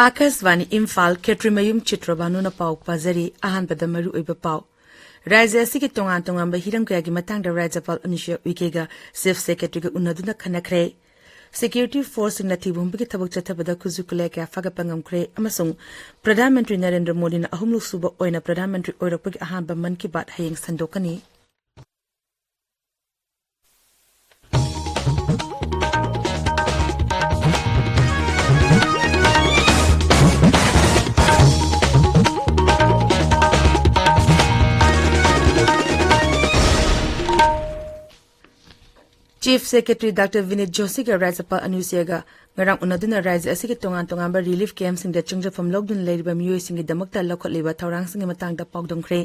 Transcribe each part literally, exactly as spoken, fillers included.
ꯑꯥꯀꯥꯁꯕꯥꯅꯤ ꯏꯝꯐꯥꯜ, ꯈꯦꯇ꯭ꯔꯤꯃꯌꯨꯝ ꯆꯤꯇ꯭ꯔꯕꯥꯅꯨꯅ ꯄꯥꯎ ꯄꯥꯖꯔꯤ꯫ ꯑꯍꯥꯟꯕꯗ ꯃꯔꯨꯑꯣꯏꯕ ꯄꯥꯎ꯫ ꯔꯥꯖ꯭ꯌ ꯑꯁꯤꯒꯤ ꯇꯣꯉꯥꯟ ꯇꯣꯉꯥꯟꯕ ꯍꯤꯔꯝ ꯀꯌꯥꯒꯤ ꯃꯇꯥꯡꯗ ꯔꯥꯖ꯭ꯌꯄꯥꯜ ꯑꯅꯨꯁꯨꯏꯌꯥ ꯎꯏꯀꯦꯒ ꯆꯤꯐ ꯁꯦꯀ꯭ꯔꯦꯇꯔꯤꯒ ꯎꯅꯗꯨꯅ ꯈꯟꯅꯈ꯭ꯔꯦ꯫ ꯁꯦꯀ꯭ꯌꯨꯔꯤꯇꯤ ꯐꯣꯔꯁꯁꯤꯡꯅ ꯊꯤꯕ ꯍꯨꯝꯕꯒꯤ ꯊꯕꯛ ꯆꯠꯊꯕꯗ ꯈꯨꯠꯁꯨ ꯈꯨꯠꯂꯥꯏ ꯀꯌꯥ ꯐꯥꯒꯠꯄ ꯉꯝꯈ꯭ꯔꯦ ꯑꯃꯁꯨꯡ ꯄ꯭ꯔꯙꯥꯟ ꯃꯟꯇ꯭ꯔꯤ ꯅꯔꯦꯟꯗ꯭ꯔ ꯃꯣꯗꯤꯅ ꯑꯍꯨꯝꯂꯛ ꯁꯨꯕ ꯑꯣꯏꯅ ꯄ꯭ꯔꯙꯥꯟ ꯃꯟꯇ꯭ꯔꯤ ꯑꯣꯏꯔꯛꯄꯒꯤ ꯑꯍꯥꯟꯕ ꯃꯟ ꯀꯤ ꯕꯥꯠ ꯍꯌꯦꯡ ꯁꯟꯗꯣꯛꯀꯅꯤ꯫ ꯆꯤꯐ ꯁꯦꯀ꯭ꯔꯦꯇꯔꯤ ꯗꯥꯛꯇꯔ ꯕꯤꯅꯤꯠ ꯖꯣꯁꯤꯒ ꯔꯥꯖ꯭ꯌꯄꯥꯜ ꯑꯅꯨꯁꯨꯏꯌꯥꯒ ꯉꯔꯥꯡ ꯎꯅꯗꯨꯅ ꯔꯥꯖ꯭ꯌ ꯑꯁꯤꯒꯤ ꯇꯣꯉꯥꯟ ꯇꯣꯉꯥꯟꯕ ꯔꯤꯂꯤꯐ ꯀꯦꯝꯞꯁꯤꯡꯗ ꯆꯪꯖꯐꯝ ꯂꯧꯗꯨꯅ ꯂꯩꯔꯤꯕ ꯃꯤꯑꯣꯏꯁꯤꯡꯒꯤꯗꯃꯛꯇ ꯂꯧꯈꯠꯂꯤꯕ ꯊꯧꯔꯥꯡꯁꯤꯡꯒꯤ ꯃꯇꯥꯡꯗ ꯄꯥꯎꯗꯝꯈ꯭ꯔꯦ꯫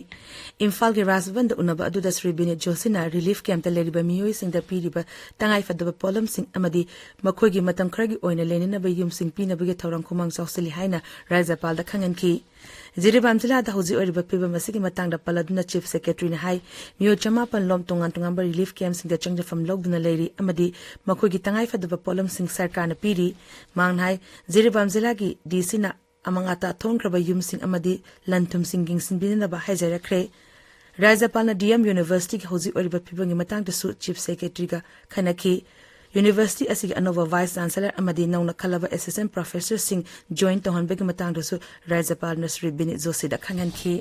ꯏꯝꯐꯥꯜꯒꯤ ꯔꯥꯖꯚꯕꯟꯗ ꯎꯅꯕ ꯑꯗꯨꯗ ꯁ꯭ꯔꯤ ꯕꯤꯅꯤꯠ ꯖꯣꯁꯤꯅ ꯔꯤꯂꯤꯐ ꯀꯦꯝꯞꯇ ꯂꯩꯔꯤꯕ ꯃꯤꯑꯣꯏꯁꯤꯡꯗ ꯄꯤꯔꯤꯕ ꯇꯉꯥꯏꯐꯗꯕ ꯄꯣꯠꯂꯝꯁꯤꯡ ꯑꯃꯗꯤ ꯃꯈꯣꯏꯒꯤ ꯃꯇꯝ ꯈꯔꯒꯤ ꯑꯣꯏꯅ ꯂꯩꯅꯅꯕ ꯌꯨꯝꯁꯤꯡ ꯄꯤꯅꯕꯒꯤ ꯊꯧꯔꯥꯡ ꯈꯨꯃꯥꯡ ꯆꯥꯎꯁꯤꯜꯂꯤ ꯍꯥꯏꯅ ꯔꯥꯖ꯭ꯌꯄꯥꯜꯗ ꯈꯪꯍꯟꯈꯤ꯫ ꯖꯤꯔꯤꯕꯥꯝ ꯖꯤꯂꯥꯗ ꯍꯧꯖꯤꯛ ꯑꯣꯏꯔꯤꯕ ꯐꯤꯕꯝ ꯑꯁꯤꯒꯤ ꯃꯇꯥꯡꯗ ꯄꯜꯂꯗꯨꯅ ꯆꯤꯐ ꯁꯦꯀ꯭ꯔꯦꯇꯔꯤꯅ ꯍꯥꯏ, ꯃꯤꯑꯣꯏ ꯆꯃꯥꯄꯟ ꯂꯣꯝ ꯇꯣꯉꯥꯟ ꯇꯣꯉꯥꯟꯕ ꯔꯤꯂꯤꯐ ꯀꯦꯝꯞꯁꯤꯡꯗ ꯆꯪꯖꯐꯝ ꯂꯧꯗꯨꯅ ꯂꯩꯔꯤ ꯑꯃꯗꯤ ꯃꯈꯣꯏꯒꯤ ꯇꯉꯥꯏꯐꯗꯕ ꯄꯣꯠꯂꯝꯁꯤꯡ ꯁꯔꯀꯥꯔꯅ ꯄꯤꯔꯤ꯫ ꯃꯍꯥꯛꯅ ꯍꯥꯏ, ꯖꯤꯔꯤꯕꯥꯝ ꯖꯤꯂꯥꯒꯤ ꯗꯤ ꯁꯤꯅ ꯑꯃꯥꯡ ꯑꯇꯥ ꯊꯣꯛꯈ꯭ꯔꯕ ꯌꯨꯝꯁꯤꯡ ꯑꯃꯗꯤ ꯂꯟ ꯊꯨꯝꯁꯤꯡ ꯌꯦꯡꯁꯤꯟꯕꯤꯅꯅꯕ ꯍꯥꯏꯖꯔꯛꯈ꯭ꯔꯦ꯫ ꯔꯥꯖ꯭ꯌꯄꯥꯜꯅ ꯗꯤ ꯑꯦꯝ ꯌꯨꯅꯤꯚꯔꯁꯤꯇꯤꯒꯤ ꯍꯧꯖꯤꯛ ꯑꯣꯏꯔꯤꯕ ꯐꯤꯕꯝꯒꯤ ꯃꯇꯥꯡꯗꯁꯨ ꯆꯤꯐ ꯁꯦꯀ꯭ꯔꯦꯇꯔꯤꯒ ꯈꯟꯅꯈꯤ꯫ ꯌꯨꯅꯤꯚꯔꯁꯤꯇꯤ ꯑꯁꯤꯒꯤ ꯑꯅꯧꯕ ꯚꯥꯏꯁ ꯆꯥꯟꯁꯦꯂꯔ ꯑꯃꯗꯤ ꯅꯧꯅ ꯈꯜꯂꯕ ꯑꯦꯁꯤꯁꯇꯦꯟꯠ ꯄ꯭ꯔꯣꯐꯦꯁꯔꯁꯤꯡ ꯖꯣꯏꯟ ꯇꯧꯍꯟꯕꯒꯤ ꯃꯇꯥꯡꯗꯁꯨ ꯔꯥꯖ꯭ꯌꯄꯥꯜꯅ ꯁ꯭ꯔꯤ ꯕꯤꯅꯤꯠ ꯖꯣꯁꯤꯗ ꯈꯪꯍꯟꯈꯤ꯫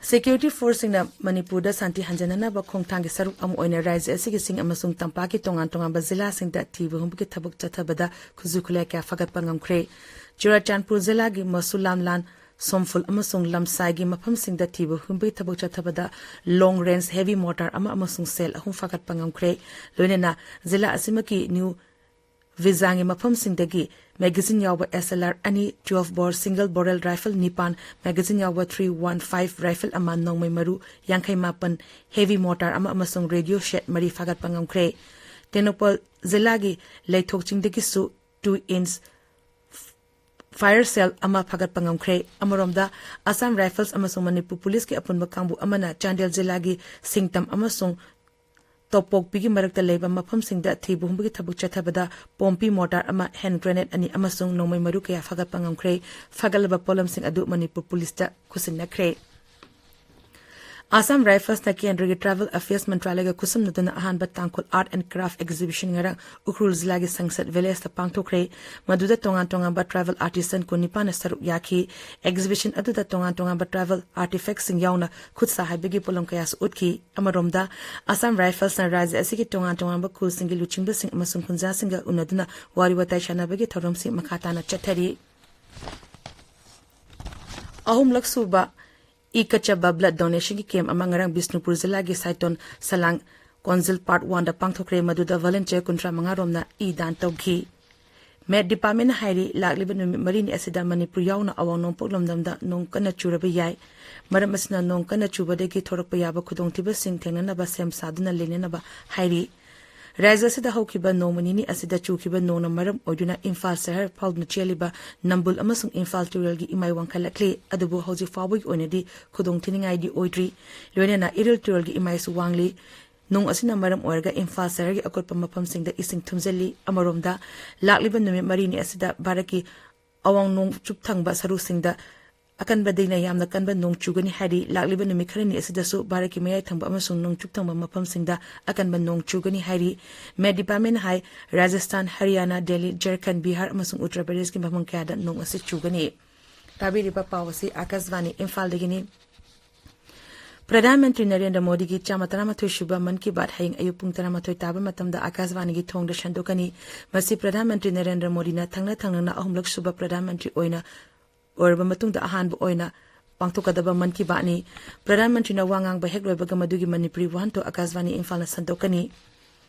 ꯁꯦꯀ꯭ꯌꯨꯔꯤꯇꯤ ꯐꯣꯔꯁꯁꯤꯡꯅ ꯃꯅꯤꯄꯨꯔꯗ ꯁꯥꯟꯇꯤ ꯍꯟꯖꯤꯟꯅꯅꯕ ꯈꯣꯡꯊꯥꯡꯒꯤ ꯁꯔꯨꯛ ꯑꯃ ꯑꯣꯏꯅ ꯔꯥꯖ꯭ꯌ ꯑꯁꯤꯒꯤ ꯆꯤꯡ ꯑꯃꯁꯨꯡ ꯇꯝꯄꯥꯛꯀꯤ ꯇꯣꯉꯥꯟ ꯇꯣꯉꯥꯟꯕ ꯖꯤꯂꯥꯁꯤꯡꯗ ꯊꯤꯕ ꯍꯨꯝꯕꯒꯤ ꯊꯕꯛ ꯆꯠꯊꯕꯗ ꯈꯨꯠꯁꯨ ꯈꯨꯠꯂꯥꯏ ꯀꯌꯥ ꯐꯒꯠꯄ ꯉꯝꯈ꯭ꯔꯦ꯫ ꯆꯨꯔꯥꯆꯥꯟꯄꯨꯔ ꯖꯤꯂꯥꯒꯤ ꯃꯁꯨꯂꯥꯝꯂꯥꯟ, ꯁꯣꯝꯐꯨꯜ ꯑꯃꯁꯨꯡ ꯂꯝꯁꯥꯏꯒꯤ ꯃꯐꯝꯁꯤꯡꯗ ꯊꯤꯕ ꯍꯨꯝꯕꯒꯤ ꯊꯕꯛ ꯆꯠꯊꯕꯗ ꯂꯣꯡ ꯔꯦꯟꯖ ꯍꯦꯚꯤ ꯃꯣꯔꯇꯥꯔ ꯑꯃ ꯑꯃꯁꯨꯡ ꯁꯦꯜ ꯑꯍꯨꯝ ꯐꯥꯒꯠꯄ ꯉꯝꯈ꯭ꯔꯦ꯫ ꯂꯣꯏꯅꯅ ꯖꯤꯂꯥ ꯑꯁꯤꯃꯛꯀꯤ ꯅ꯭ꯌꯨ ꯚꯤꯖꯥꯡꯒꯤ ꯃꯐꯝꯁꯤꯡꯗꯒꯤ ꯃꯦꯒꯥꯖꯤꯟ ꯌꯥꯎꯕ ꯑꯦꯁ ꯑꯦꯜ ꯑꯥꯔ ꯑꯅꯤ, ꯇ꯭ꯋꯦꯜꯐ ꯕꯣꯔ ꯁꯤꯡꯒꯜ ꯕꯣꯔꯦꯜ ꯔꯥꯏꯐꯜ ꯅꯤꯄꯥꯟ, ꯃꯦꯒꯥꯖꯤꯟ ꯌꯥꯎꯕ ꯊ꯭ꯔꯤ ꯋꯥꯟ ꯐꯥꯏꯚ ꯔꯥꯏꯐꯜ ꯑꯃ, ꯅꯣꯡꯃꯩ ꯃꯔꯨ ꯌꯥꯡꯈꯩ ꯃꯥꯄꯟ, ꯍꯦꯚꯤ ꯃꯣꯔꯇꯥꯔ ꯑꯃ ꯑꯃꯁꯨꯡ ꯔꯦꯗꯤꯑꯣ ꯁꯦꯠ ꯃꯔꯤ ꯐꯥꯒꯠꯄ ꯉꯝꯈ꯭ꯔꯦ꯫ ꯇꯦꯡꯅꯧꯄꯜ ꯖꯤꯂꯥꯒꯤ ꯂꯩꯊꯣꯛ ꯆꯤꯡꯗꯒꯤꯁꯨ ꯇꯨ ꯏꯟꯆ ꯐꯥꯌꯔ ꯁꯦꯜ ꯑꯃ ꯐꯥꯒꯠꯄ ꯉꯝꯈ꯭ꯔꯦ꯫ ꯑꯃꯔꯣꯝꯗ, ꯑꯁꯥꯝ ꯔꯥꯏꯐꯜꯁ ꯑꯃꯁꯨꯡ ꯃꯅꯤꯄꯨꯔ ꯄꯨꯂꯤꯁꯀꯤ ꯑꯄꯨꯟꯕ ꯀꯥꯡꯕꯨ ꯑꯃꯅ ꯆꯥꯟꯗꯦꯜ ꯖꯤꯂꯥꯒꯤ ꯁꯤꯡꯇꯝ ꯑꯃꯁꯨꯡ ꯇꯣꯄꯣꯛꯄꯤꯒꯤ ꯃꯔꯛꯇ ꯂꯩꯕ ꯃꯐꯝꯁꯤꯡꯗ ꯊꯤꯕ ꯍꯨꯝꯕꯒꯤ ꯊꯕꯛ ꯆꯠꯊꯕꯗ ꯄꯣꯝꯄꯤ ꯃꯣꯔꯇꯥꯔ ꯑꯃ, ꯍꯦꯟ ꯒ꯭ꯔꯦꯅꯦꯗ ꯑꯅꯤ ꯑꯃꯁꯨꯡ ꯅꯣꯡꯃꯩ ꯃꯔꯨ ꯀꯌꯥ ꯐꯥꯒꯠꯄ ꯉꯝꯈ꯭ꯔꯦ꯫ ꯐꯥꯒꯠꯂꯕ ꯄꯣꯠꯂꯝꯁꯤꯡ ꯑꯗꯨ ꯃꯅꯤꯄꯨꯔ ꯄꯨꯂꯤꯁꯇ ꯈꯨꯠꯁꯤꯟꯅꯈ꯭ꯔꯦ꯫ ꯑꯁꯥꯝ ꯔꯥꯏꯐꯜꯁꯅ ꯀꯦꯟꯗ꯭ꯔꯒꯤ ꯇ꯭ꯔꯥꯏꯕꯦꯜ ꯑꯐꯤꯌꯔꯁ ꯃꯟꯇ꯭ꯔꯥꯂꯌꯒ ꯈꯨꯠꯁꯝꯅꯗꯨꯅ ꯑꯍꯥꯟꯕ ꯇꯥꯡꯈꯨꯜ ꯑꯥꯔꯠ ꯑꯦꯟ ꯀ꯭ꯔꯥꯐ ꯑꯦꯛꯖꯤꯕꯤꯁꯟ ꯉꯔꯥꯡ ꯎꯈ꯭ꯔꯨꯜ ꯖꯤꯂꯥꯒꯤ ꯁꯪꯁꯠ ꯚꯤꯂꯦꯖꯇ ꯄꯥꯡꯊꯣꯛꯈ꯭ꯔꯦ꯫ ꯃꯗꯨꯗ ꯇꯣꯉꯥꯟ ꯇꯣꯉꯥꯟꯕ ꯇ꯭ꯔꯥꯏꯕꯦꯜ ꯑꯥꯔꯇꯤꯁꯟ ꯀꯨꯟꯅꯤꯄꯥꯟꯅ ꯁꯔꯨꯛ ꯌꯥꯈꯤ꯫ ꯑꯦꯛꯖꯤꯕꯤꯁꯟ ꯑꯗꯨꯗ ꯇꯣꯉꯥꯟ ꯇꯣꯉꯥꯟꯕ ꯇ꯭ꯔꯥꯏꯕꯦꯜ ꯑꯥꯔꯇꯤꯐꯦꯛꯁꯤꯡ ꯌꯥꯎꯅ ꯈꯨꯠ ꯁꯥ ꯍꯩꯕꯒꯤ ꯄꯣꯠꯂꯝ ꯀꯌꯥꯁꯨ ꯎꯠꯈꯤ꯫ ꯑꯃꯔꯣꯝꯗ, ꯑꯁꯥꯝ ꯔꯥꯏꯐꯜꯁꯅ ꯔꯥꯖ꯭ꯌ ꯑꯁꯤꯒꯤ ꯇꯣꯉꯥꯟ ꯇꯣꯉꯥꯟꯕ ꯈꯨꯜꯁꯤꯡꯒꯤ ꯂꯨꯆꯤꯡꯕꯁꯤꯡ ꯑꯃꯁꯨꯡ ꯈꯨꯟꯖꯥꯁꯤꯡꯒ ꯎꯅꯗꯨꯅ ꯋꯥꯔꯤ ꯋꯥꯇꯥꯏ ꯁꯥꯟꯅꯕꯒꯤ ꯊꯧꯔꯝꯁꯤꯡ ꯃꯈꯥ ꯇꯥꯅ ꯆꯠꯊꯔꯤ꯫ ꯑꯍꯨꯝꯂꯛ ꯁꯨꯕ ꯏ ꯀꯆꯕ ꯕ꯭ꯂꯗ ꯗꯣꯅꯦꯁꯟꯒꯤ ꯀꯦꯝꯞ ꯑꯃ ꯉꯔꯥꯡ ꯕꯤꯁꯅꯨꯄꯨꯔ ꯖꯤꯂꯥꯒꯤ ꯁꯥꯏꯇꯣꯟ ꯁꯂꯥꯡ ꯀꯣꯟꯖꯤꯜ ꯄꯥꯔꯠ ꯋꯥꯟꯗ ꯄꯥꯡꯊꯣꯛꯈ꯭ꯔꯦ꯫ ꯃꯗꯨꯗ ꯚꯣꯂꯨꯟꯇꯤꯌꯔ ꯀꯨꯟꯊ꯭ꯔꯥ ꯃꯉꯥ ꯔꯣꯝꯅ ꯏ ꯗꯥꯟ ꯇꯧꯈꯤ꯫ ꯃꯦꯠ ꯗꯤꯄꯥꯔꯠꯃꯦꯟꯅ ꯍꯥꯏꯔꯤ, ꯂꯥꯛꯂꯤꯕ ꯅꯨꯃꯤꯠ ꯃꯔꯤꯅꯤ ꯑꯁꯤꯗ ꯃꯅꯤꯄꯨꯔ ꯌꯥꯎꯅ ꯑꯋꯥꯡ ꯅꯣꯡꯄꯣꯛ ꯂꯝꯗꯝꯗ ꯅꯣꯡ ꯀꯟꯅ ꯆꯨꯔꯕ ꯌꯥꯏ꯫ ꯃꯔꯝ ꯑꯁꯤꯅ ꯅꯣꯡ ꯀꯟꯅ ꯆꯨꯕꯗꯒꯤ ꯊꯣꯔꯛꯄ ꯌꯥꯕ ꯈꯨꯗꯣꯡꯊꯤꯕꯁꯤꯡ ꯊꯦꯡꯅꯅꯕ ꯁꯦꯝ ꯁꯥꯗꯨꯅ ꯂꯩꯅꯅꯕ ꯍꯥꯏꯔꯤ꯫ ꯔꯥꯖ꯭ꯌ ꯑꯁꯤꯗ ꯍꯧꯈꯤꯕ ꯅꯣꯡꯃ ꯅꯤꯅꯤ ꯑꯁꯤꯗ ꯆꯨꯈꯤꯕ ꯅꯣꯡꯅ ꯃꯔꯝ ꯑꯣꯏꯗꯨꯅ ꯏꯝꯐꯥꯜ ꯁꯍꯔ ꯐꯥꯎꯗꯨꯅ ꯆꯦꯜꯂꯤꯕ ꯅꯝꯕꯨꯜ ꯑꯃꯁꯨꯡ ꯏꯝꯐꯥꯜ ꯇꯨꯔꯦꯜꯒꯤ ꯏꯃꯥꯏ ꯋꯥꯡꯈꯠꯂꯛꯂꯤ꯫ ꯑꯗꯨꯕꯨ ꯍꯧꯖꯤꯛ ꯐꯥꯎꯕꯒꯤ ꯑꯣꯏꯅꯗꯤ ꯈꯨꯗꯣꯡꯊꯤꯅꯤꯡꯉꯥꯏꯗꯤ ꯑꯣꯏꯗ꯭ꯔꯤ꯫ ꯂꯣꯏꯅꯅ ꯏꯔꯤꯜ ꯇꯨꯔꯦꯜꯒꯤ ꯏꯃꯥꯏꯁꯨ ꯋꯥꯡꯂꯤ꯫ ꯅꯣꯡ ꯑꯁꯤꯅ ꯃꯔꯝ ꯑꯣꯏꯔꯒ ꯏꯝꯐꯥꯜ ꯁꯍꯔꯒꯤ ꯑꯀꯣꯏꯕ ꯃꯐꯝꯁꯤꯡꯗ ꯏꯁꯤꯡ ꯊꯨꯝꯖꯤꯜꯂꯤ꯫ ꯑꯃꯔꯣꯝꯗ, ꯂꯥꯛꯂꯤꯕ ꯅꯨꯃꯤꯠ ꯃꯔꯤꯅꯤ ꯑꯁꯤꯗ ꯚꯥꯔꯠꯀꯤ ꯑꯋꯥꯡ ꯅꯣꯡꯆꯨꯞ ꯊꯪꯕ ꯁꯔꯨꯁꯤꯡꯗ ꯑꯀꯟꯕꯗꯒꯤꯅ ꯌꯥꯝꯅ ꯀꯟꯕ ꯅꯣꯡ ꯆꯨꯒꯅꯤ ꯍꯥꯏꯔꯤ꯫ ꯂꯥꯛꯂꯤꯕ ꯅꯨꯃꯤꯠ ꯈꯔꯅꯤ ꯑꯁꯤꯗꯁꯨ ꯚꯥꯔꯠꯀꯤ ꯃꯌꯥꯏ ꯊꯪꯕ ꯑꯃꯁꯨꯡ ꯅꯣꯡꯆꯨꯞ ꯊꯪꯕ ꯃꯐꯝꯁꯤꯡꯗ ꯑꯀꯟꯕ ꯅꯣꯡ ꯆꯨꯒꯅꯤ ꯍꯥꯏꯔꯤ꯫ ꯃꯦꯠ ꯗꯤꯄꯥꯔꯠꯃꯦꯟꯅ ꯍꯥꯏ, ꯔꯥꯖꯁꯊꯥꯟ, ꯍꯔꯤꯌꯥꯅꯥ, ꯗꯦꯜꯂꯤ, ꯖꯔꯈꯟ, ꯕꯤꯍꯥꯔ ꯑꯃꯁꯨꯡ ꯎꯠꯇꯔ ꯄ꯭ꯔꯗꯦꯁꯀꯤ ꯃꯐꯝ ꯀꯌꯥꯗ ꯅꯣꯡ ꯑꯁꯤ ꯆꯨꯒꯅꯤ꯫ ꯇꯥꯕꯤꯔꯤꯕ ꯄꯥꯎ ꯑꯁꯤ ꯑꯥꯀꯥꯁꯕꯥꯅꯤ ꯏꯝꯐꯥꯜꯗꯒꯤꯅꯤ꯫ ꯄ꯭ꯔꯙꯥꯟ ꯃꯟꯇ꯭ꯔꯤ ꯅꯔꯦꯟꯗ꯭ꯔ ꯃꯣꯗꯤꯒꯤ ꯆꯥꯝꯃ ꯇꯔꯥꯃꯥꯊꯣꯏ ꯁꯨꯕ ꯃꯟ ꯀꯤ ꯕꯥꯠ ꯍꯌꯦꯡ ꯑꯌꯨꯛ ꯄꯨꯡ ꯇꯔꯥꯃꯥꯊꯣꯏ ꯇꯥꯕ ꯃꯇꯝꯗ ꯑꯥꯀꯥꯁꯕꯥꯅꯤꯒꯤ ꯊꯣꯡꯗ ꯁꯟꯗꯣꯛꯀꯅꯤ꯫ ꯃꯁꯤ ꯄ꯭ꯔꯙꯥꯟ ꯃꯟꯇ꯭ꯔꯤ ꯅꯔꯦꯟꯗ꯭ꯔ ꯃꯣꯗꯤꯅ ꯊꯪꯅ ꯊꯪꯅꯅ ꯑꯍꯨꯝꯂꯛ ꯁꯨꯕ ꯄ꯭ꯔꯙꯥꯟ ꯃꯟꯇ꯭ꯔꯤ ꯑꯣꯏꯅ ꯑꯣꯏꯔꯕ ꯃꯇꯨꯡꯗ ꯑꯍꯥꯟꯕ ꯑꯣꯏꯅ ꯄꯥꯡꯊꯣꯛꯀꯗꯕ ꯃꯟ ꯀꯤ ꯕꯥꯠꯅꯤ꯫ ꯄ꯭ꯔꯙꯥꯟ ꯃꯟꯇ꯭ꯔꯤꯅ ꯋꯥ ꯉꯥꯡꯕ ꯍꯦꯛ ꯂꯣꯏꯕꯒ ꯃꯗꯨꯒꯤ ꯃꯅꯤꯄꯨꯔꯤ ꯋꯥꯍꯟꯊꯣꯛ ꯑꯥꯀꯥꯁꯕꯥꯅꯤ ꯏꯝꯐꯥꯜꯅ ꯁꯟꯗꯣꯛꯀꯅꯤ꯫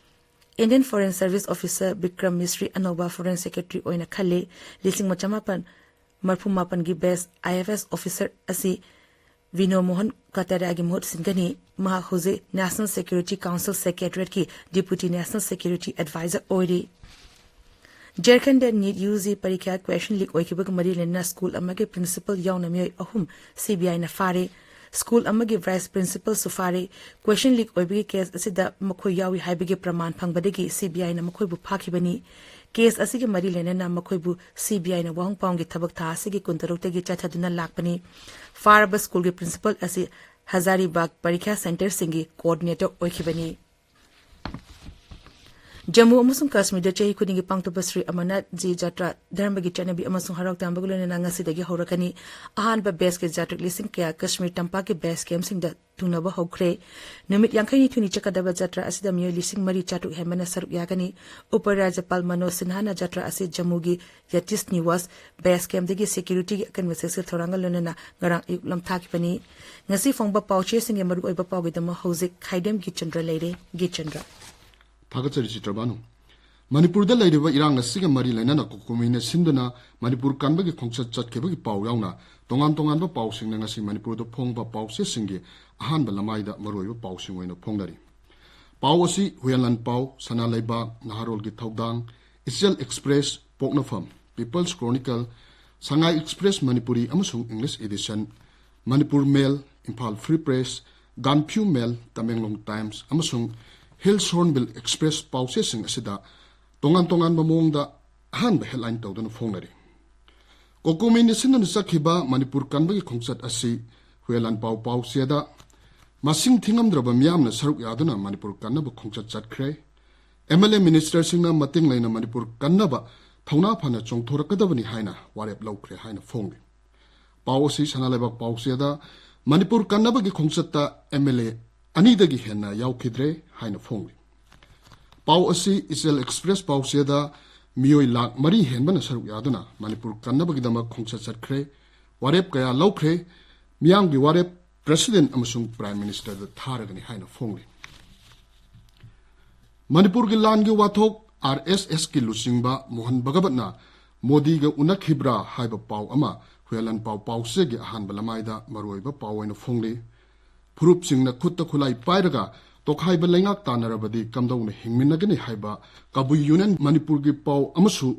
Indian Foreign Service Officer Bikram ꯃꯤꯁ꯭ꯔꯤ ꯑꯅꯧꯕ Foreign Secretary ꯑꯣꯏꯅ ꯈꯜꯂꯦ꯫ ꯂꯤꯁꯤꯡ ꯑꯃ ꯆꯃꯥꯄꯟ ꯃꯔꯐꯨ ꯃꯥꯄꯟꯒꯤ batch I F S officer ꯑꯁꯤ ꯕꯤꯅꯣ ꯃꯣꯍꯟ ꯀꯇꯥꯔꯤꯌꯥꯒꯤ ꯃꯍꯨꯠ ꯁꯤꯟꯒꯅꯤ꯫ ꯃꯍꯥꯛ ꯍꯧꯖꯤꯛ National Security Council Secretariatꯀꯤ Deputy National Security Advisor ꯑꯣꯏꯔꯤ꯫ ꯖꯔꯈꯟꯗ ꯅꯤꯠ ꯌꯨ ꯖꯤ ꯄꯔꯤꯈ꯭ꯌꯥ question leak ꯑꯣꯏꯈꯤꯕꯒ ꯃꯔꯤ ꯂꯩꯅꯅ ꯁ꯭ꯀꯨꯜ ꯑꯃꯒꯤ principal ꯌꯥꯎꯅ ꯃꯤꯑꯣꯏ ꯑꯍꯨꯝ C B I ꯅ ꯐꯥꯔꯦ꯫ ꯁ꯭ꯀꯨꯜ ꯑꯃꯒꯤ ꯚꯥꯏꯁ ꯄ꯭ꯔꯤꯟꯁꯤꯄꯜꯁꯨ ꯐꯥꯔꯦ꯫ ꯀ꯭ꯋꯦꯁꯟ ꯂꯤꯛ ꯑꯣꯏꯕꯒꯤ ꯀꯦꯁ ꯑꯁꯤꯗ ꯃꯈꯣꯏ ꯌꯥꯎꯏ ꯍꯥꯏꯕꯒꯤ ꯄ꯭ꯔꯃꯥꯟ ꯐꯪꯕꯗꯒꯤ ꯁꯤꯕꯤꯑꯥꯏꯅ ꯃꯈꯣꯏꯕꯨ ꯐꯥꯈꯤꯕꯅꯤ꯫ ꯀꯦꯁ ꯑꯁꯤꯒꯤ ꯃꯔꯤ ꯂꯩꯅꯅ ꯃꯈꯣꯏꯕꯨ ꯁꯤꯕꯤꯑꯥꯏꯅ ꯋꯥꯍꯪ ꯄꯥꯎꯒꯤ ꯊꯕꯛ ꯊꯥ ꯑꯁꯤꯒꯤ ꯀꯨꯟꯇꯔꯨꯛꯇꯒꯤ ꯆꯠꯊꯗꯨꯅ ꯂꯥꯛꯄꯅꯤ꯫ ꯐꯥꯔꯕ ꯁ꯭ꯀꯨꯜꯒꯤ ꯄ꯭ꯔꯤꯟꯁꯤꯄꯜ ꯑꯁꯤ ꯍꯖꯥꯔꯤꯕꯥꯒ ꯄꯔꯤꯈ꯭ꯌꯥ ꯁꯦꯟꯇꯔꯁꯤꯡꯒꯤ ꯀꯣꯑꯣꯔꯗꯤꯅꯦꯇꯔ ꯑꯣꯏꯈꯤꯕꯅꯤ꯫ ꯖꯝꯃꯨ ꯑꯃꯁꯨꯡ ꯀꯥꯁꯃꯤꯔꯗ ꯆꯍꯤ ꯈꯨꯗꯤꯡꯒꯤ ꯄꯥꯡꯊꯣꯛꯄ ꯁ꯭ꯔꯤ ꯑꯃꯔꯅꯥꯊ ꯖꯤ ꯖꯥꯇ꯭ꯔꯥ ꯙꯔꯃꯒꯤ ꯆꯠꯅꯕꯤ ꯑꯃꯁꯨꯡ ꯍꯔꯥꯎ ꯇꯌꯥꯝꯕꯒ ꯂꯣꯏꯅꯅ ꯉꯁꯤꯗꯒꯤ ꯍꯧꯔꯛꯀꯅꯤ꯫ ꯑꯍꯥꯟꯕ ꯕꯦꯁꯀꯤ ꯖꯥꯇ꯭ꯔꯤꯛ ꯂꯤꯁꯤꯡ ꯀꯌꯥ ꯀꯥꯁꯃꯤꯔ ꯇꯝꯄꯥꯛꯀꯤ ꯕꯦꯁ ꯀꯦꯝꯞꯁꯤꯡꯗ ꯊꯨꯡꯅꯕ ꯍꯧꯈ꯭ꯔꯦ꯫ ꯅꯨꯃꯤꯠ ꯌꯥꯡꯈꯩꯅꯤꯊꯣꯏꯅꯤ ꯆꯠꯀꯗꯕ ꯖꯥꯇ꯭ꯔꯥ ꯑꯁꯤꯗ ꯃꯤꯑꯣꯏ ꯂꯤꯁꯤꯡ ꯃꯔꯤ ꯆꯥꯇ꯭ꯔꯨꯛ ꯍꯦꯟꯕꯅ ꯁꯔꯨꯛ ꯌꯥꯒꯅꯤ꯫ ꯎꯄ ꯔꯥꯖ꯭ꯌꯄꯥꯜ ꯃꯅꯣꯖ ꯁꯤꯟꯍꯥꯅ ꯖꯥꯇ꯭ꯔꯥ ꯑꯁꯤ ꯖꯝꯃꯨꯒꯤ ꯌꯇꯤꯁ ꯅꯤꯋꯥꯁ ꯕꯦꯁ ꯀꯦꯝꯞꯇꯒꯤ ꯁꯦꯀ꯭ꯌꯨꯔꯤꯇꯤꯒꯤ ꯑꯀꯟꯕ ꯆꯦꯛꯁꯤꯜ ꯊꯧꯔꯥꯡꯒ ꯂꯣꯏꯅꯅ ꯉꯔꯥꯡ ꯑꯌꯨꯛ ꯂꯝꯊꯥꯈꯤꯕꯅꯤ꯫ ꯉꯁꯤ ꯐꯣꯡꯕ ꯄꯥꯎꯆꯦꯁꯤꯡꯒꯤ ꯃꯔꯨꯑꯣꯏꯕ ꯄꯥꯎꯒꯤꯗꯃꯛ ꯍꯧꯖꯤꯛ ꯈꯥꯏꯗꯦꯝ ꯒꯤꯆꯟꯗ꯭ꯔ ꯂꯩꯔꯦ꯫ ꯒꯤꯆꯟꯗ꯭ꯔ꯫ ꯊꯥꯒꯠꯆꯔꯤ ꯆꯤꯇ꯭ꯔꯕꯥꯅꯨ꯫ ꯃꯅꯤꯄꯨꯔꯗ ꯂꯩꯔꯤꯕ ꯏꯔꯥꯡ ꯑꯁꯤꯒ ꯃꯔꯤ ꯂꯩꯅꯅ ꯀꯣꯀꯣꯃꯤꯅ ꯁꯤꯟꯗꯨꯅ ꯃꯅꯤꯄꯨꯔ ꯀꯟꯕꯒꯤ ꯈꯣꯡꯆꯠ ꯆꯠꯈꯤꯕꯒꯤ ꯄꯥꯎ ꯌꯥꯎꯅ ꯇꯣꯉꯥꯟ ꯇꯣꯉꯥꯟꯕ ꯄꯥꯎꯁꯤꯡꯅ ꯉꯁꯤ ꯃꯅꯤꯄꯨꯔꯗ ꯐꯣꯡꯕ ꯄꯥꯎꯆꯦꯁꯤꯡꯒꯤ ꯑꯍꯥꯟꯕ ꯂꯃꯥꯏꯗ ꯃꯔꯨꯑꯣꯏꯕ ꯄꯥꯎꯁꯤꯡ ꯑꯣꯏꯅ ꯐꯣꯡꯅꯔꯤ꯫ ꯄꯥꯎ ꯑꯁꯤ ꯍꯨꯌꯦꯟꯂꯥꯟ ꯄꯥꯎ, ꯁꯅꯥ ꯂꯩꯕꯥꯛ, ꯅꯍꯥꯔꯣꯜꯒꯤ ꯊꯧꯗꯥꯡ, ꯏꯆꯦꯜ ꯑꯦꯛꯁꯄ꯭ꯔꯦꯁ, ꯄꯣꯛꯅꯐꯝ, ꯄꯤꯄꯜꯁ ꯀ꯭ꯔꯣꯅꯤꯀꯜ, ꯁꯉꯥꯏ ꯑꯦꯛꯁꯄ꯭ꯔꯦꯁ ꯃꯅꯤꯄꯨꯔꯤ ꯑꯃꯁꯨꯡ ꯏꯪꯂꯤꯁ ꯏꯗꯤꯁꯟ, ꯃꯅꯤꯄꯨꯔ ꯃꯦꯜ, ꯏꯝꯐꯥꯜ ꯐ꯭ꯔꯤ ꯄ꯭ꯔꯦꯁ, ꯒꯥꯟꯐ꯭ꯌꯨ ꯃꯦꯜ, ꯇꯃꯦꯡꯂꯣꯡ ꯇꯥꯏꯝꯁ ꯑꯃꯁꯨꯡ ꯍꯤꯜꯁ ꯍꯣꯔꯟꯕꯤꯜ ꯑꯦꯛꯁꯄ꯭ꯔꯦꯁ ꯄꯥꯎꯆꯦꯁꯤꯡ ꯑꯁꯤꯗ ꯇꯣꯉꯥꯟ ꯇꯣꯉꯥꯟꯕ ꯃꯑꯣꯡꯗ ꯑꯍꯥꯟꯕ ꯍꯦꯗꯂꯥꯏꯟ ꯇꯧꯗꯨꯅ ꯐꯣꯡꯅꯔꯤ꯫ ꯀꯣꯀꯣꯃꯤꯅ ꯁꯤꯟꯗꯨꯅ ꯆꯠꯈꯤꯕ ꯃꯅꯤꯄꯨꯔ ꯀꯟꯕꯒꯤ ꯈꯣꯡꯆꯠ ꯑꯁꯤ ꯍꯨꯌꯦꯟꯂꯥꯟ ꯄꯥꯎ ꯄꯥꯎꯆꯦꯗ ꯃꯁꯤꯡ ꯊꯤꯉꯝꯗ꯭ꯔꯕ ꯃꯤꯌꯥꯝꯅ ꯁꯔꯨꯛ ꯌꯥꯗꯨꯅ ꯃꯅꯤꯄꯨꯔ ꯀꯟꯅꯕ ꯈꯣꯡꯆꯠ ꯆꯠꯈ꯭ꯔꯦ꯫ ꯑꯦꯝ ꯑꯦꯜ ꯑꯦ ꯃꯤꯅꯤꯁꯇꯔꯁꯤꯡꯅ ꯃꯇꯦꯡ ꯂꯩꯅ ꯃꯅꯤꯄꯨꯔ ꯀꯟꯅꯕ ꯊꯧꯅꯥ ꯐꯅ ꯆꯣꯡꯊꯣꯔꯛꯀꯗꯕꯅꯤ ꯍꯥꯏꯅ ꯋꯥꯔꯦꯞ ꯂꯧꯈ꯭ꯔꯦ ꯍꯥꯏꯅ ꯐꯣꯡꯂꯤ꯫ ꯄꯥꯎ ꯑꯁꯤ ꯁꯅꯥ ꯂꯩꯕꯥꯛ ꯄꯥꯎꯆꯦꯗ ꯃꯅꯤꯄꯨꯔ ꯀꯟꯅꯕꯒꯤ ꯈꯣꯡꯆꯠꯇ ꯑꯦꯝ ꯑꯦꯜ ꯑꯦ ꯑꯅꯤꯗꯒꯤ ꯍꯦꯟꯅ ꯌꯥꯎꯈꯤꯗ꯭ꯔꯦ ꯍꯥꯏꯅ ꯐꯣꯡꯂꯤ꯫ ꯄꯥꯎ ꯑꯁꯤ ꯏꯆꯦꯜ ꯑꯦꯛꯁꯄ꯭ꯔꯦꯁ ꯄꯥꯎꯆꯦꯗ ꯃꯤꯑꯣꯏ ꯂꯥꯈ ꯃꯔꯤ ꯍꯦꯟꯕꯅ ꯁꯔꯨꯛ ꯌꯥꯗꯨꯅ ꯃꯅꯤꯄꯨꯔ ꯀꯟꯅꯕꯒꯤꯗꯃꯛ ꯈꯣꯡꯆꯠ ꯆꯠꯈ꯭ꯔꯦ꯫ ꯋꯥꯔꯦꯞ ꯀꯌꯥ ꯂꯧꯈ꯭ꯔꯦ꯫ ꯃꯤꯌꯥꯝꯒꯤ ꯋꯥꯔꯦꯞ ꯄ꯭ꯔꯦꯁꯤꯗꯦꯟ ꯑꯃꯁꯨꯡ ꯄ꯭ꯔꯥꯏꯝ ꯃꯤꯅꯤꯁꯇꯔꯗ ꯊꯥꯔꯒꯅꯤ ꯍꯥꯏꯅ ꯐꯣꯡꯂꯤ꯫ ꯃꯅꯤꯄꯨꯔꯒꯤ ꯂꯥꯟꯒꯤ ꯋꯥꯊꯣꯛ ꯑꯥꯔ ꯑꯦꯁ ꯑꯦꯁꯀꯤ ꯂꯨꯆꯤꯡꯕ ꯃꯣꯍꯟ ꯚꯒꯕꯠꯅ ꯃꯣꯗꯤꯒ ꯎꯅꯈꯤꯕ꯭ꯔꯥ ꯍꯥꯏꯕ ꯄꯥꯎ ꯑꯃ ꯍꯨꯌꯦꯟꯂꯥꯟ ꯄꯥꯎ ꯄꯥꯎꯆꯦꯒꯤ ꯑꯍꯥꯟꯕ ꯂꯃꯥꯏꯗ ꯃꯔꯨꯑꯣꯏꯕ ꯄꯥꯎ ꯑꯣꯏꯅ ꯐꯣꯡꯂꯤ꯫ ꯐꯨꯔꯨꯞꯁꯤꯡꯅ ꯈꯨꯠꯇ ꯈꯨꯠꯂꯥꯏ ꯄꯥꯏꯔꯒ ꯇꯣꯈꯥꯏꯕ ꯂꯩꯉꯥꯛ ꯇꯥꯟꯅꯔꯕꯗꯤ ꯀꯝꯗꯧꯅ ꯍꯤꯡꯃꯤꯟꯅꯒꯅꯤ ꯍꯥꯏꯕ ꯀꯕꯨꯏ ꯌꯨꯅꯤꯌꯟ ꯃꯅꯤꯄꯨꯔꯒꯤ ꯄꯥꯎ ꯑꯃꯁꯨ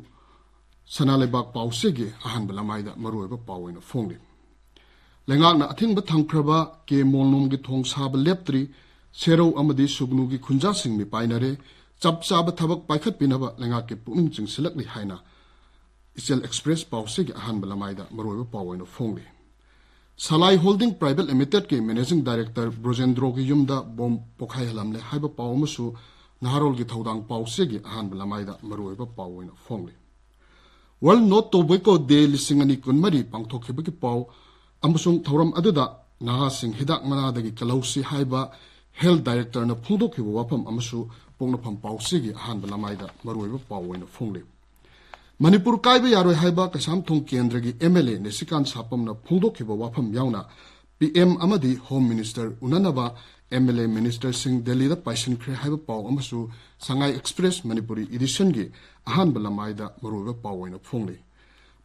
ꯁꯅꯥ ꯂꯩꯕꯥꯛ ꯄꯥꯎꯆꯦꯒꯤ ꯑꯍꯥꯟꯕ ꯂꯃꯥꯏꯗ ꯃꯔꯨꯑꯣꯏꯕ ꯄꯥꯎ ꯑꯣꯏꯅ ꯐꯣꯡꯂꯤ꯫ ꯂꯩꯉꯥꯛꯅ ꯑꯊꯤꯡꯕ ꯊꯝꯈ꯭ꯔꯕ ꯀꯦ ꯃꯣꯜꯅꯣꯝꯒꯤ ꯊꯣꯡ ꯁꯥꯕ ꯂꯦꯞꯇ꯭ꯔꯤ, ꯁꯦꯔꯧ ꯑꯃꯗꯤ ꯁꯨꯒꯅꯨꯒꯤ ꯈꯨꯟꯖꯥꯁꯤꯡ ꯃꯤꯄꯥꯏꯅꯔꯦ, ꯆꯞ ꯆꯥꯕ ꯊꯕꯛ ꯄꯥꯏꯈꯠꯄꯤꯅꯕ ꯂꯩꯉꯥꯛꯀꯤ ꯄꯨꯛꯅꯤꯡ ꯆꯤꯡꯁꯤꯜꯂꯛꯂꯤ ꯍꯥꯏꯅ ꯏꯆꯦꯜ ꯑꯦꯛꯁꯄ꯭ꯔꯦꯁ ꯄꯥꯎꯆꯦꯒꯤ ꯑꯍꯥꯟꯕ ꯂꯃꯥꯏꯗ ꯃꯔꯨꯑꯣꯏꯕ ꯄꯥꯎ ꯑꯣꯏꯅ ꯐꯣꯡꯂꯤ꯫ ꯁꯂꯥꯏ ꯍꯣꯜꯗꯤꯡ ꯄ꯭ꯔꯥꯏꯚꯦꯠ ꯂꯤꯃꯤꯇꯦꯗꯀꯤ ꯃꯦꯅꯦꯖꯤꯡ ꯗꯥꯏꯔꯦꯛꯇꯔ ꯕ꯭ꯔꯣꯖꯦꯟꯗ꯭ꯔꯣꯒꯤ ꯌꯨꯝꯗ ꯕꯣꯝ ꯄꯣꯈꯥꯏꯍꯜꯂꯝꯂꯦ ꯍꯥꯏꯕ ꯄꯥꯎ ꯑꯃꯁꯨ ꯅꯍꯥꯔꯣꯜꯒꯤ ꯊꯧꯗꯥꯡ ꯄꯥꯎꯆꯦꯒꯤ ꯑꯍꯥꯟꯕ ꯂꯃꯥꯏꯗ ꯃꯔꯨꯑꯣꯏꯕ ꯄꯥꯎ ꯑꯣꯏꯅ ꯐꯣꯡꯂꯤ꯫ World No Tobacco Day ꯂꯤꯁꯤꯡ ꯑꯅꯤ ꯀꯨꯟꯃꯔꯤ ꯄꯥꯡꯊꯣꯛꯈꯤꯕꯒꯤ ꯄꯥꯎ ꯑꯃꯁꯨꯡ ꯊꯧꯔꯝ ꯑꯗꯨꯗ ꯅꯍꯥꯁꯤꯡ ꯍꯤꯗꯥꯛ ꯃꯅꯥꯗꯒꯤ ꯀꯜꯍꯧꯁꯤ ꯍꯥꯏꯕ ꯍꯦꯜꯊ ꯗꯥꯏꯔꯦꯛꯇꯔꯅ ꯐꯣꯡꯗꯣꯛꯈꯤꯕ ꯋꯥꯐꯝ ꯑꯃꯁꯨ ꯄꯣꯛꯅꯐꯝ ꯄꯥꯎꯆꯦꯒꯤ ꯑꯍꯥꯟꯕ ꯂꯃꯥꯏꯗ ꯃꯔꯨꯑꯣꯏꯕ ꯄꯥꯎ ꯑꯣꯏꯅ ꯐꯣꯡꯂꯤ꯫ ꯃꯅꯤꯄꯨꯔ ꯀꯥꯏꯕ ꯌꯥꯔꯣꯏ ꯍꯥꯏꯕ ꯀꯩꯁꯥꯝꯊꯣꯡ ꯀꯦꯟꯗ꯭ꯔꯒꯤ ꯑꯦꯝ ꯑꯦꯜ ꯑꯦ ꯅꯤꯁꯤꯀꯥꯟ ꯁꯥꯄꯝꯅ ꯐꯣꯡꯗꯣꯛꯈꯤꯕ ꯋꯥꯐꯝ ꯌꯥꯎꯅ ꯄꯤ ꯑꯦꯝ ꯑꯃꯗꯤ ꯍꯣꯝ ꯃꯤꯅꯤꯁꯇꯔ ꯎꯅꯅꯕ ꯑꯦꯝ ꯑꯦꯜ ꯑꯦ ꯃꯤꯅꯤꯁꯇꯔꯁꯤꯡ ꯗꯦꯜꯂꯤꯗ ꯄꯥꯏꯁꯤꯟꯈ꯭ꯔꯦ ꯍꯥꯏꯕ ꯄꯥꯎ ꯑꯃꯁꯨ ꯁꯉꯥꯏ ꯑꯦꯛꯁꯄ꯭ꯔꯦꯁ ꯃꯅꯤꯄꯨꯔꯤ ꯏꯗꯤꯁꯟꯒꯤ ꯑꯍꯥꯟꯕ ꯂꯃꯥꯏꯗ ꯃꯔꯨꯑꯣꯏꯕ ꯄꯥꯎ ꯑꯣꯏꯅ ꯐꯣꯡꯂꯤ꯫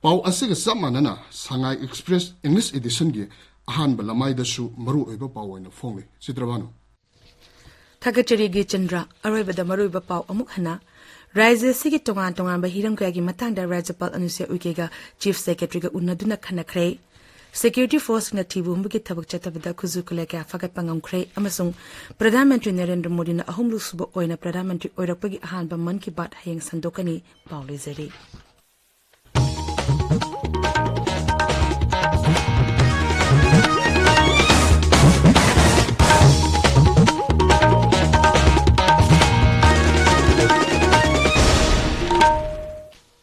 ꯄꯥꯎ ꯑꯁꯤꯒ ꯆꯞ ꯃꯥꯟꯅꯅ ꯁꯉꯥꯏ ꯑꯦꯛꯁꯄ꯭ꯔꯦꯁ ꯏꯪꯂꯤꯁ ꯏꯗꯤꯁꯟꯒꯤ ꯑꯍꯥꯟꯕ ꯂꯃꯥꯏꯗꯁꯨ ꯃꯔꯨꯑꯣꯏꯕ ꯄꯥꯎ ꯑꯣꯏꯅ ꯐꯣꯡꯂꯤ꯫ ꯆꯤꯇ꯭ꯔꯚꯥꯅꯨ꯫ ꯊꯥꯒꯠꯆꯔꯤ ꯒꯤꯔꯆꯟꯗ꯭ꯔ꯫ ꯑꯔꯣꯏꯕꯗ ꯃꯔꯨꯑꯣꯏꯕ ꯄꯥꯎ ꯑꯃꯨꯛ ꯍꯟꯅ꯫ ꯔꯥꯖ꯭ꯌ ꯑꯁꯤꯒꯤ ꯇꯣꯉꯥꯟ ꯇꯣꯉꯥꯟꯕ ꯍꯤꯔꯝ ꯀꯌꯥꯒꯤ ꯃꯇꯥꯡꯗ ꯔꯥꯖ꯭ꯌꯄꯥꯜ ꯑꯅꯨꯁ꯭ꯌ ꯎꯏꯀꯦꯒ ꯆꯤꯐ ꯁꯦꯀ꯭ꯔꯦꯇꯔꯤꯒ ꯎꯅꯗꯨꯅ ꯈꯟꯅꯈ꯭ꯔꯦ꯫ ꯁꯦꯀ꯭ꯌꯨꯔꯤꯇꯤ ꯐꯣꯔꯁꯁꯤꯡꯅ ꯊꯤꯕ ꯍꯨꯝꯕꯒꯤ ꯊꯕꯛ ꯆꯠꯊꯕꯗ ꯈꯨꯠꯁꯨ ꯈꯨꯠꯂꯥꯏ ꯀꯌꯥ ꯐꯥꯒꯠꯄ ꯉꯝꯈ꯭ꯔꯦ ꯑꯃꯁꯨꯡ ꯄ꯭ꯔꯙꯥꯟ ꯃꯟꯇ꯭ꯔꯤ ꯅꯔꯦꯟꯗ꯭ꯔ ꯃꯣꯗꯤꯅ ꯑꯍꯨꯝꯂꯛ ꯁꯨꯕ ꯑꯣꯏꯅ ꯄ꯭ꯔꯙꯥꯟ ꯃꯟꯇ꯭ꯔꯤ ꯑꯣꯏꯔꯛꯄꯒꯤ ꯑꯍꯥꯟꯕ ꯃꯟ ꯀꯤ ꯕꯥꯠ ꯍꯌꯦꯡ ꯁꯟꯗꯣꯛꯀꯅꯤ꯫ ꯄꯥꯎ ꯂꯩꯖꯔꯤ꯫